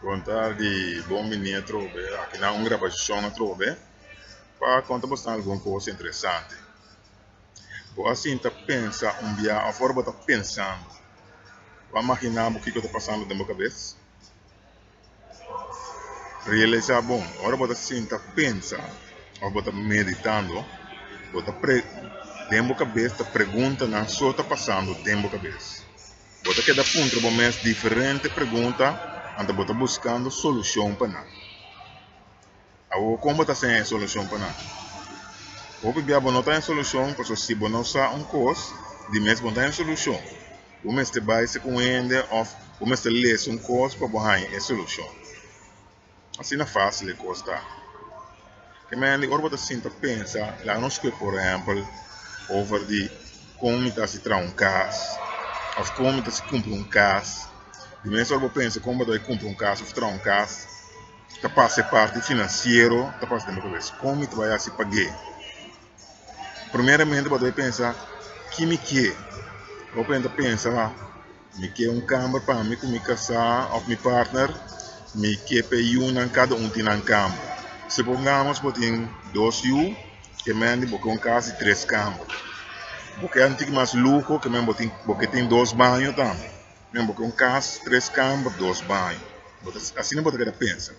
Bon tardi, bon bini atrobe aki na un grabashon atrobe pa konta boso algun kos interesante. Bo a sinta pensa un bia òf ora bo ta pensando, bo a maginá bo kiko ta pasando den bo kabes? Realisá bon, ora bo ta sinta pensa òf bo ta meditando, bo ta pre den bo kabes ta preguntanan so ta pasando den bo kabes. Bo ta keda puntra bo mes diferente pregunta anto bo ta buskando solushon pa nan. Awor kon bo ta haña e solushon pa nan? Hopi bia bo no ta haña solushon pasobra si bo no sa un kos di mes bo no ta haña solushon. Bo mester bai si ku un hende òf bo mester lesa un kos pa bo haña e solushon. Asina fásil e kos ta. Ke mende ora bo ta sinta pensa, laga nos scoge por ehèmpel over di kon mi ta hasi traha un kas òf kon mi ta hasi kumpra un kas. Di mes ora bo pensa kon bo ta bai kumpra un kas òf traha un kas, ta pasa e parti finansiero ta pasa den bo kabes. Kon mi ta bai hasi pag'é? Primeramente bo ta bai pensa ki mi ke? Bo ta pensa. Mi ke un kamber pa mi ku mi kasá òf mi partner, mi ke pa e yunan kada un tin nan kamber. Supongamos bo tin dos yu, ke men di bo ke un kas di tres kamber. Bo ke un tiki mas luho, ke men bo tin bo ke tin dos baño tambe. Men bo ke un kas tres kamber, dos baño. Bo ta asina bo ta keda pensa.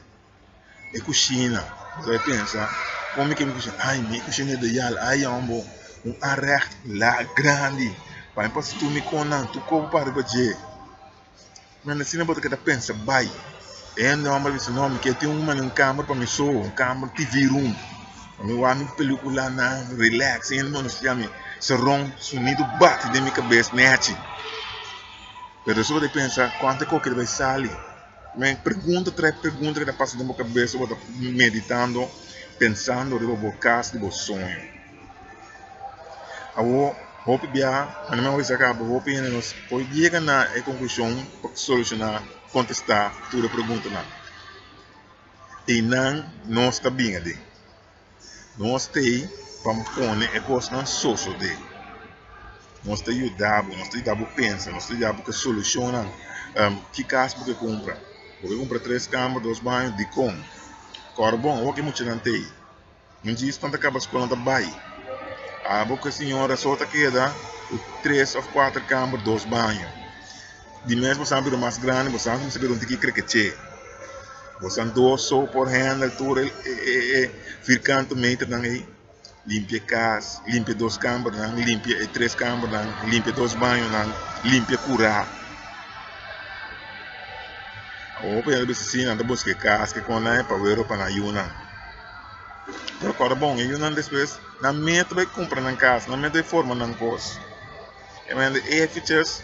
E kushina, bo ta pensa kon mi ke mi kushina, ay mi kushina ideal, ay yama bo un arecht larg grandi pa mi pasa tur mi konan tur kopo pa riba dje. Men asina bo ta keda pensa bai, e hende homber a bisa no mi ke tin un mane un kamber pa mi so, un kamber TV room pa mi wak mi peliculanan relax, e hende no siña mi seron sonido bati den mi kabes nechi, pero despues bo ta pensa kuantu e koki ta bai sali. Men pregunta trae pregunta ku ta pasa den bo kabesa bo ta meditando pensando riba bo kas di bo soño. Awor hopi biaha mi a bisa kaba hopi hende nos por yega na e konklushon pa solushoná kontestá tur e preguntanan. Einan nos ta bin aden. Nos t'ei pa pone e kosnan sosodé. Nos ta yuda bo, nos ta yuda bo pensa, nos ta yuda bo ku e solushonnan. Ki kas bo ke kumpra? Bo ke kumpra tres kamber, dos baño? Dikon? Kòrda bon, awor ku e muchanan t'ei, un djis nan ta kaba skol nan ta bai. Abo ku e señora so ta keda ku tres òf kuater kamber, dos baño. Di mes bo sa bira mas grandi, bo sa kuminsá bira un tiki krekeché. Bo sa dos so por handle tur e e firkante meternan ei. Limpia e kas, limpia dos kambernan, limpia e tres kambernan, limpia dos bañonan, limpia kurá. Awor hopi hende ta bisa si nan ta buska e kas ke kon nan e pa wero pa nan yunan. Pero kòrda bon e yunan despues nan mes ta bai kumpra nan kas, nan mes ta bai forma nan kos. E mende efiches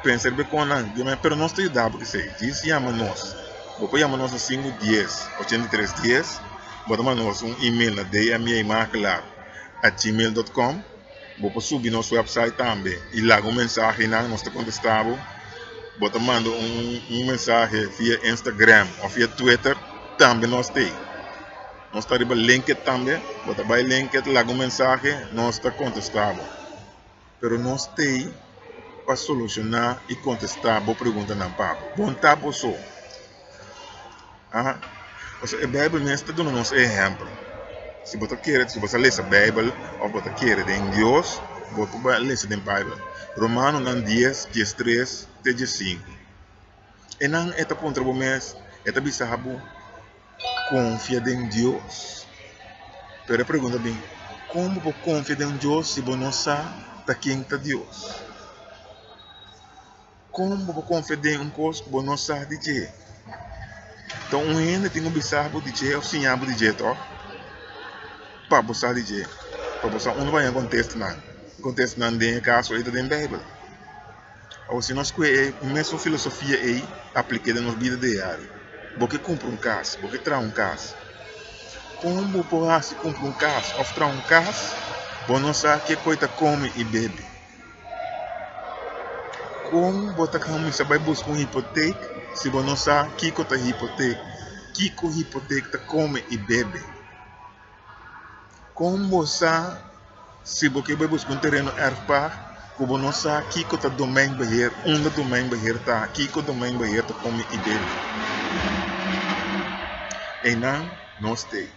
pensa riba e konan di men pero nos ta yuda bo esei djis yama nos bo por yama nos na sinku dies ochenta i tres dies bo ta manda nos un email na dmjmakelaar at gmail dot com bo por subi nos website tambe i laga un mensahe nan nos ta kontesta bo bo ta manda un mensahe via instagram of via twitter tambe nos ta ei nos ta riba linkedin tambe bo ta bai linkedin laga un mensahe nos ta kontesta bo. Pero nos t'ei pa solushoná i kontestá bo preguntanan pa bo. Bon ta bo so. Aha. Pasobra e Beibel mes ta duna nos e ehèmpel. Si bo ta kere, si bo sa lesa Beibel òf bo ta kere den Dios, bo por bai lesa den Beibel. Romanonan dies, diestres te diesinku. Einan e ta puntra bo mes, e ta bisa bo. Konfia den Dios. Pero e pregunta bin, kon bo por konfia den Dios si bo no sa ta ken ta Dios? Kon bo por konfia den un kos ku bo no sa di dje? Ta un hende tin ku bisa bo di dje òf siña bo di dje tòg? Pa bo sa di dje, pa bo sa unda bo haña kontestanan. Kontestanan den e kaso ei ta den Beibel. Awor si nos kue e mesun filosofia ei aplik'é den nos bida diario, bo ke kumpra un kas, bo ke traha un kas, kon bo por hasi kumpra un kas òf traha un kas bo no sa ke koi ta kome i bebe? Kon bo ta kuminsá bai buska un hipotek si bo no sa kiko ta hipotek, kiko hipotek ta kome i bebe? Kon bo sa si bo ke bai buska un tereno erfpacht ku bo no sa kiko ta domeinbeheer, unda domeinbeheer ta, kiko domeinbeheer ta kome i bebe? Einan nos t'ei,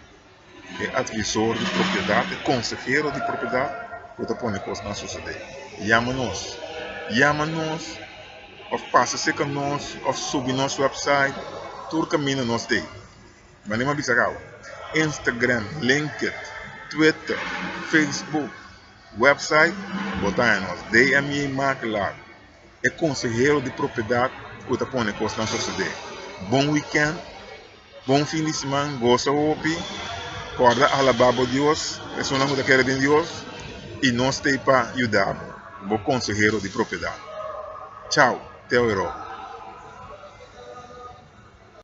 e advisor di propiedat, e konsehero di propiedat ku ta pone kosnan sosodé. Yama nos. Yama nos òf pasa serka nos òf subi nos wèpsait, tur kaminda nos t'ei. Manera mi a bisa kaba, Instagram, LinkedIn, Twitter, Facebook, wèpsait, bo ta haña nos. DMJ Makelaar. E konsehero di propiedat ku ta pone kosnan sosodé. Bon wikènt, bon fin di siman, gosa hopi, kòrda alabá bo Dios, esunnan ku ta kere den Dios, i nos t'ei pa yuda bo, bo konsehero di propiedat. Chau, te oiro.